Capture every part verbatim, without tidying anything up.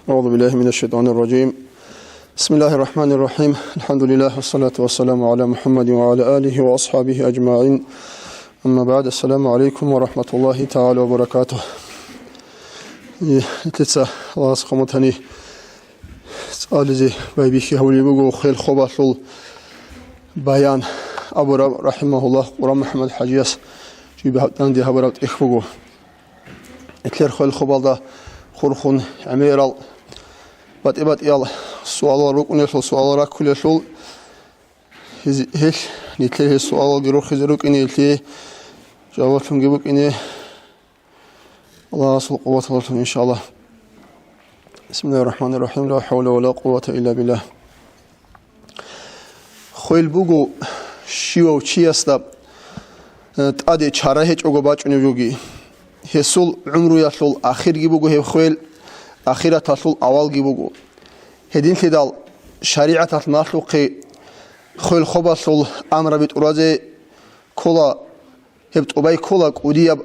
أعوذ بالله من الشيطان الرجيم. بسم الله الرحمن الرحيم. الحمد لله والصلاة والسلام على محمد وعلى آله وأصحابه أجمعين. أما بعد. السلام عليكم ورحمة الله تعالى وبركاته. Э, лъица Аллагьас хъаматани цӀализе байбихьи гьавулеб буго хвел хобалъул баян абураб, рахӀимагьуллагь, Къуран МухӀаммад ХӀажияс жиб гьаб-, данде гьабураб тӀехь буго. Этлъер хвел хобалда хурхун гӀемерал батӀи-батӀиял суалал рукӀунелъул, суалал раккулелъул, гьез-, гьелъ, нилъер гьез суалалги рохизе рукӀине, гьелъие жаваблъунги букӀине Аллагьасул къуваталъун, иншаллагь. Бисмиллагьир рахӀманир рахӀим. Ла хӀавла ва ла къуввата илла биллагь. Хвел буго щивав чиясда, э, тӀаде чара гьечӀого бачӀунеб жоги. Гьесул гӀумруялъул ахирги буго гьеб хвел, ахираталъул авалги буго. Гьединлъидал шаригӀаталъ малъухъе хвел хобалъул амраби тӀуразе ккола, гьеб тӀубай ккола кӀудияб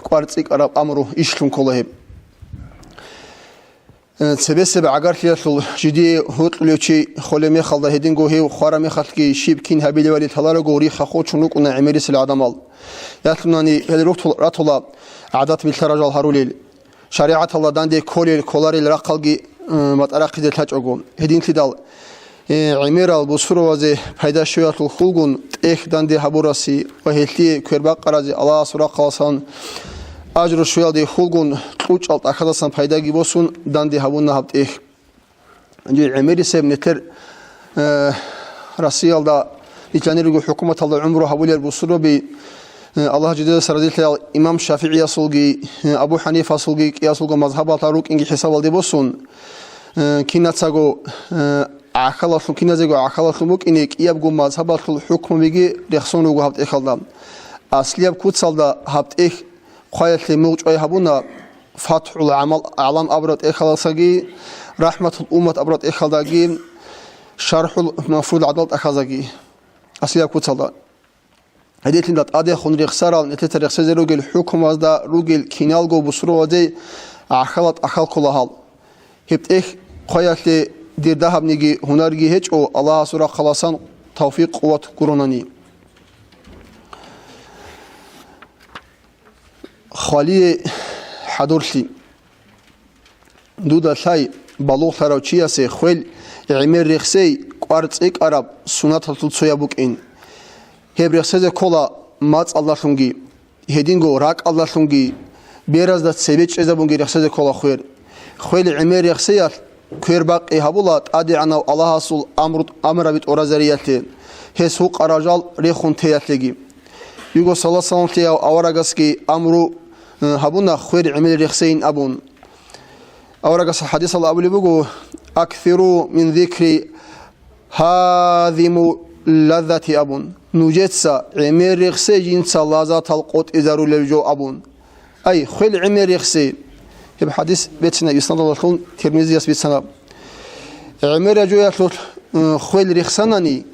кӀвар цӀикӀкӀараб амру, ишлъун ккола гьеб. Э, цебесеб гӀагарлъиялъул жидее гьоркьулев чи холеб мехалда, гьединго гьев хвараб мехалъги щиб кин гьабилевали лъаларого, рихха хочун рукӀуна гӀемерисел гӀадамал. Ялъунани гьел рутул-, ратула гӀадат билълъарал жал гьарулел, шаригӀаталда данде кколел, кколарел рахъалги, э, батӀа рахъизе лъачӀого. Гьединлъидал, э, гӀемерал бусурбабазе пайда щвеялъул хьулгун тӀехь данде гьабураси ва гьелъие квербакъаразе Аллагьасул рахъаласан ажру щвеялде хьулгун, кьучӀал тӀахьаздасан пайдаги босун данде гьабуна гьаб тӀехь. Гьанже гӀемерисеб нилъер, э, Россиялда, нилъанирго хӀукуматалда гӀумру гьабулел бусурбаби, э, Аллагь жидедаса разилъаял имам ШафигӀиясулги, э, Абу ХӀанифасулги кӀиясулго мазгьабалда рукӀинги хӀисабалде босун, э, кинацаго, э, гӀахьалалъун, киназего гӀахьалалъун букӀине кӀиябго мазгьабалъул хӀукмабиги рехсон руго гьаб тӀехьалда. Аслияб куцалда гьаб тӀехь хъваялъе мугъчӀвай гьабуна ФатхӀул гӀамал-, гӀалам абураб тӀехьалдасаги, РахӀматул уммат абураб тӀехьалдаги, ШархӀул Мафруд гӀадал тӀахьазаги. Аслияб куцалда. Гьединлъидал тӀадехун рехсарал, нилъеца рехсезе ругел хӀукумазда ругел киналго бусурбабазе гӀахьалал тӀахьал ккола гьал. Гьеб тӀехь хъваялъе дир дагьабниги гьунарги гьечӀо, Аллагьасул рахъаласан тавфикъ-къуват гуронани. Хвалие хӀадурлъи. Дуда лъай, балугълъарав чиясе хвел гӀемер рехсей кӀвар цӀикӀкӀараб суннаталъул цояб букӀин. Гьеб рехсезе ккола мацӀалдалъунги, гьединго ракӀалдалъунги, беразда цебе чӀезабунги рехсезе ккола хвер. Хвел гӀемер рехсеялъ квер бакъи гьабула ТӀадегӀанав Аллагьасул амру-, амраби тӀуразариялъе, гьес гьукъарал жал рехун теялъеги. Йиго салат-саламлъияв аварагасги амру, э, гьабуна хвер гӀемер рехсейин абун. Аварагас хадисалда абулеб буго: «Аксиру мин зикри гьазиму лаззати», — абун. «Нужеца гӀемер рехсей жинца лаззатал къотӀизарулеб жо», — абун. Ай, хвел гӀемер рехсей. Гьеб хадис бецина иснадалъун Тирмизияс бицана. ГӀемераб жоялъулъ, м, хвел рехсанани,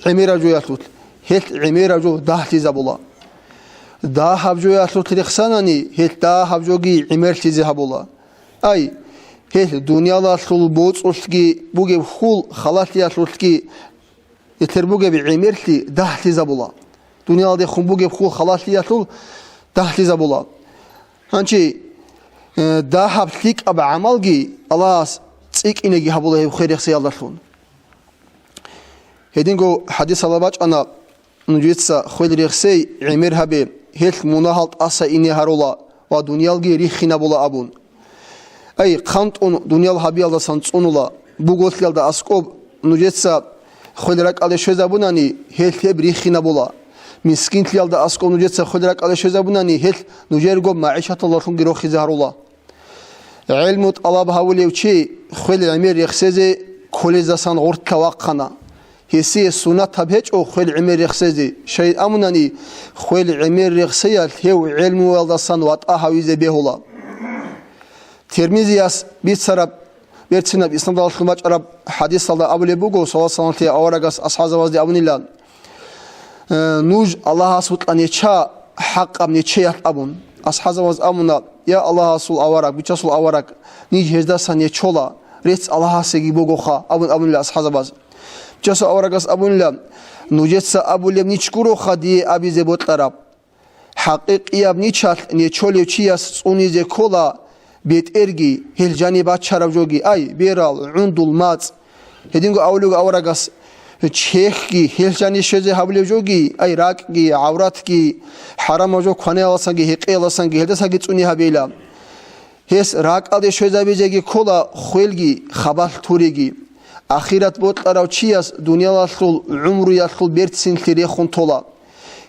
гӀемераб жоялъулъ, гьелъ гӀемераб жо дагьлъизабула. Дагьаб жоялъулъ рехсанани, гьелъ дагьаб жоги гӀемерлъизе гьабула. Ай, гьелъ дуниялалъул боцӀулъги бугеб хьул халалъиялъулъги нилъер бугеб гӀемерлъи дагьлъизабула. Дуниялалдехун бугеб хьул халалъиялъул дагьлъизабула. Гьанчи, э, дагьаб лъикӀаб гӀамалги Аллагьас цӀикӀкӀинеги гьабула гьеб хвел рехсеялдалъун. Гьединго хадисалда бачӀана: «Нужеца хвел рехсей гӀемер гьабе, гьелъ мунагьал тӀаса ине гьарула ва дуниялги риххинабула», — абун. Ай, хъантӀун дуниял гьабиялдасан цӀунула, буголъиялда аскӀоб нужеца хвел ракӀалде щвезабунани, гьелъ гьеб риххинабула. Мискинлъиялда аскӀоб нужеца хвел ракӀалде щвезабунани, гьелъ нужерго магӀишаталдалъунги рохизе гьарула. ГӀелму тӀалаб гьавулев чи хвел гӀемер рехсезе кколездасан гъорлъа вахъана. Гьесие суннатаб гьечӀо хвел гӀемер рехсезе, щайин абунани, хвел гӀемер рехсеялъ гьев гӀелмуялдасан ватӀа гьавизе бегьула. Тирмизияс бицараб, берцинаб иснадалъун бачӀараб хадисалда абулеб буго, салат-саламлъи аварагас асхӀазавазде абунилан: «Э, нуж Аллагьас вукьа неча, хӀакъаб нечеялъ», — абун. АсхӀазаваз абуна: «Я Аллагьасул авараг, Бичасул авараг, ниж гьездасан нечола, рецц Аллагьасеги бугоха», — абун абунила асхӀазабаз. Часу аварагас абунила: «Нужеца абулеб нич гуроха дие абизе бокьараб. ХӀакъикъияб ничалъ нечолев чияс цӀунизе ккола бетӀерги, гьел жаниб бачараб жоги, ай, берал, гӀундул, мацӀ». Гьединго авлуго аварагас: «Чехьги, гьел жаниб щвезе гьабулев жоги, ай, ракӀги, гӀавратги, хӀарамаб жо кванаялдасанги гьекъеялдасанги гьелдасаги цӀуни гьабейила. Гьес ракӀалде щвезабизеги ккола хвелги, хабалъ туриги. Ахират бокьарав чияс дуниялалъул гӀумруялъул берцинлъи рехун тола.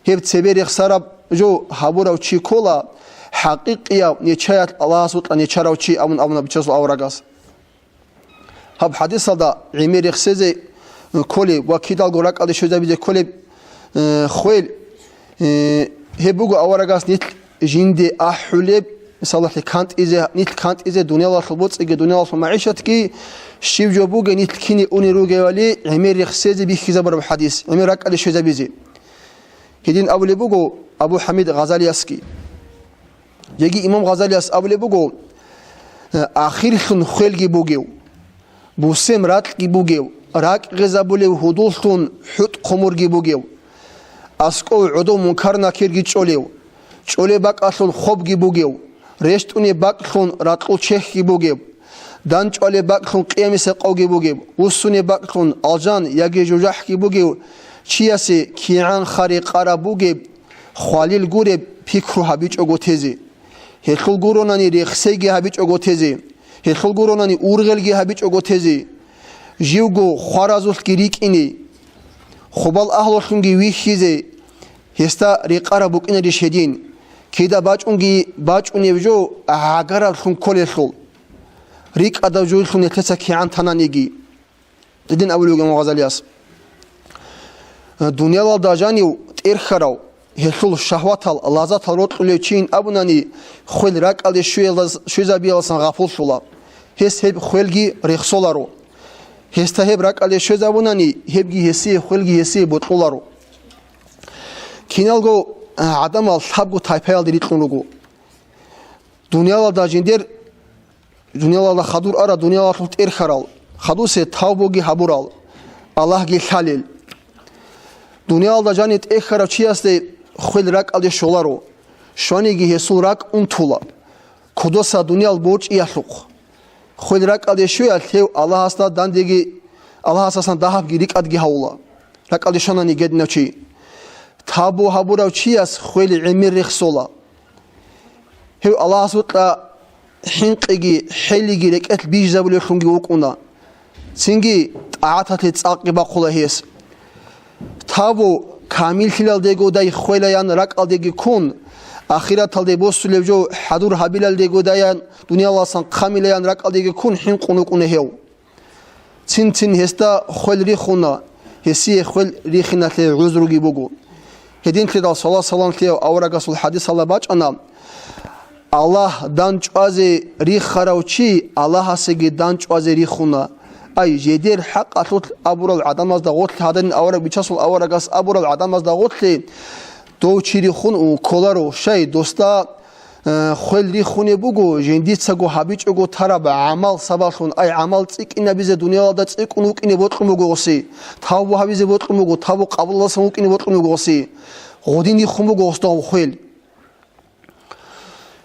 Гьеб цебе рехсараб жо гьабурав чи ккола хӀакъикъияб нечаялъ Аллагьасукьа нечарав чи», — абун абуна Бичасул аварагас. Гьаб хӀадисалда гӀемер рехсезе кколеб ва кидалго ракӀалде щвезабизе кколеб, э, хвел, э, гьеб буго аварагас нилъ жинде ахӀулеб, мисалалъе, кантӀизе, нилъ кантӀизе дуниялалъул боцӀиги, дуниялалъул магӀишатги, щиб жо бугеб нилъ кине унел ругевали гӀемер рехсезе бихьизабураб хӀадис, гӀемер ракӀалде щвезабизе. Гьедин абулеб буго Абу ХӀамид Гъазалиясги. Яги имам Гъазалияс абулеб буго: «Ахирлъун хвелги бугев, бусем ракьги бугев, ракӀ гъезабулев гьудуллъун хӀутӀ-хъумурги бугев, аскӀов гӀодов мункар-накирги чӀолев, чӀолеб бакӀалъун хобги бугев, рещтӀунеб бакӀлъун ракьул чехьги бугев, данчӀвалеб бакӀлъун къиямиса къавги бугев, вуссунеб бакӀлъун алжан яги жужахӀги бугев чиясе кигӀан ха рекъараб бугеб, хвалил гуреб пикру гьабичӀого тезе. Гьелъул гуронани рехсейги гьабичӀого тезе. Гьелъул гуронани ургъелги гьабичӀого тезе. Живго хваразулъги рикӀкӀине. Хубал агьлулъунги вихьизе. Гьесда рекъараб букӀинарищ гьедин? Кида бачӀунги бачӀунеб жо гӀагараблъун кколелъул. РикӀкӀадав жуйлъун гьелъеца кигӀан тананиги». Гьедин абулеб буго Гъазалияс: «Дуниялалда жанив тӀерхьарав, гьелъул шагьватал, лаззатал рокьулев чийин абунани, хвел ракӀалде щвеялдас-, щвезабиялдасан гъапуллъула. Гьес гьеб хвелги рехсоларо. Гьесда гьеб ракӀалде щвезабунани, гьебги гьесие, хвелги гьесие бокьуларо». Киналго гӀадамал лъабго тайпаялде рикьун руго. Дуниялалда жиндер, дуниялалда хадур ара дуниялалъул тӀерхьарал, хадусе тавбуги гьабурал, Аллагьги лъалел. Дуниялалда жанив тӀерхьарав чиясде хвел ракӀалде щоларо, щваниги гьесул ракӀ унтула, кодоса дуниял борчӀиялъухъ. Хвел ракӀалде щвеялъ гьев Аллагьасда дандеги, Аллагьасасан дагьабги рикӀадги гьавула, ракӀалде щванани гьединав чи. Тавбу гьабурав чияс хвел гӀемер рехсола. Гьев Аллагьасукьа хӀинкъиги хӀелиги рекӀелъбижизабулевлъунги вукӀуна. Цинги тӀагӀаталъе цӀакъги бахъула гьес. Тавбу камиллъилалдегодай хвелаян ракӀалдеги ккун, ахираталде босулеб жо хӀадур гьабилалдегодаян дуниялалдасан хъамилаян ракӀалдеги ккун хӀинкъун вукӀуна гьев. Цин-цин гьесда хвел рихуна, гьесие хвел рихиналъе гӀузруги буго. Гьединлъидал салат-салам лъеяв аварагасул хӀадисалда бачӀана: «Аллагь данчӀвазе рихарав чи Аллагьасеги данчӀвазе рихуна». Ай, жидер хӀакъалъулъ абурал гӀадамазда гъорлъ, гьадин авараг Бичасул аварагас абурал гӀадамазда гъорлъе дов чи рихун кколаро, щай, досда Э, хвел рихунеб буго, жиндицаго гьабичӀого тараб гӀамал сабаблъун, ай, гӀамал цӀикӀкӀинабизе дуниялалда цӀикӀкӀун вукӀине бокьун буго гъоси, тавбу гьабизе бокьун буго, тавбу къабулалдасан вукӀине бокьун буго гъоси. Гъодин рихун буго гъосда гьав хвел.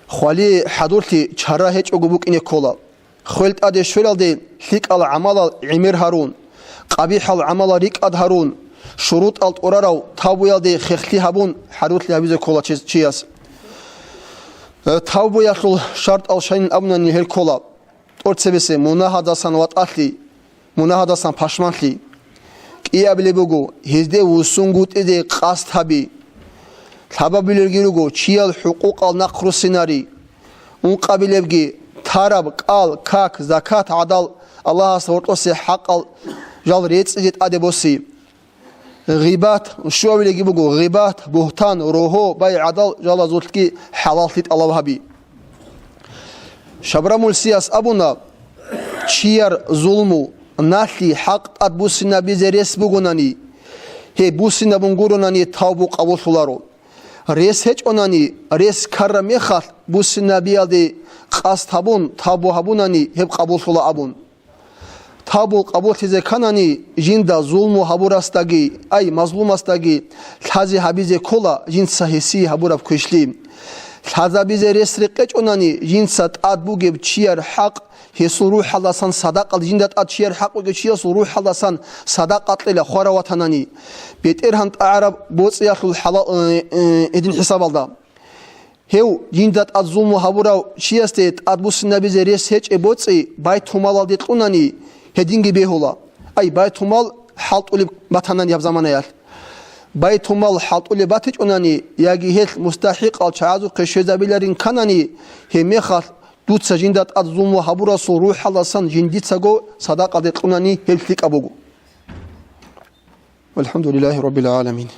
Хвалие хӀадурлъи чара гьечӀого букӀине ккола. Хвел тӀаде щвелалде лъикӀал гӀамалал гӀемер гьарун, къабихӀал гӀамалал рикӀкӀад гьарун, шурутӀал тӀурарав тавбуялде хехлъи гьабун, хӀадурлъи гьабизе ккола чи-, чияс. Э, тавбуялъул шартӀал щайин абунани гьел ккола: тӀоцебесеб мунагьадасан ватӀалъи, мунагьадасан пашманлъи. КӀиабилеб буго, гьезде вуссунгутӀизе къасд гьаби. Лъабабилелги руго, чиял хӀукъукъал нахъруссинари. Ункъабилебги, тараб, кӀал, как, закат гӀадал Аллагьасда гьоркьосе хӀакъал жал рецӀизе тӀаде боси. Гъибат, щуабилеги буго, гъибат, бугьтан, рогьо, байгӀадал жалазулъги хӀалаллъи тӀалаб гьаби. Шабрамулсияс абуна: чияр зулму, налъи, хӀакъ тӀад буссинабизе рес бугонани, гьеб буссинабун гуронани тавбу къабуллъуларо. Рес гьечӀонани, рес ккараб мехалъ буссинабиялде къасд гьабун, тавбу гьабунани гьеб къабуллъула абун. Гьабул къабуллъизе кканани, жинда зулму гьабурасдаги, ай, мазлумасдаги лъазе гьабизе ккола жинца гьесие гьабураб квешлъи. Лъазабизе рес рекъечӀонани, жинца тӀад бугеб чияр хӀакъ гьесул рухӀалдасан садакъа, жинда тӀад чияр хӀакъ бугев чиясул рухӀалдасан садакъа кьела хварав ватанани. БетӀергьан тӀагӀараб боцӀиялъул хӀала-, э, э, гьедин хӀисабалда. Гьев жинда тӀад зулму гьабурав чиясде тӀадбуссинабизе рес гьечӀеб боцӀи байтулмалалде кьунани, гьединги бегьула. Ай, байтулмал хӀалтӀулеб батанани гьаб заманаялъ. Байтулмал хӀалтӀулеб батичӀунани яги гьелъ мустахӀикъал чагӀазухъе щвезабиларин кканани, гьеб мехалъ дуца жинда тӀад зулму гьабурасул рухӀалдасан жиндицаго садакъаде кьунани гьеб лъикӀаб буго. Валхамдулиллагьи раббил гӀаламин.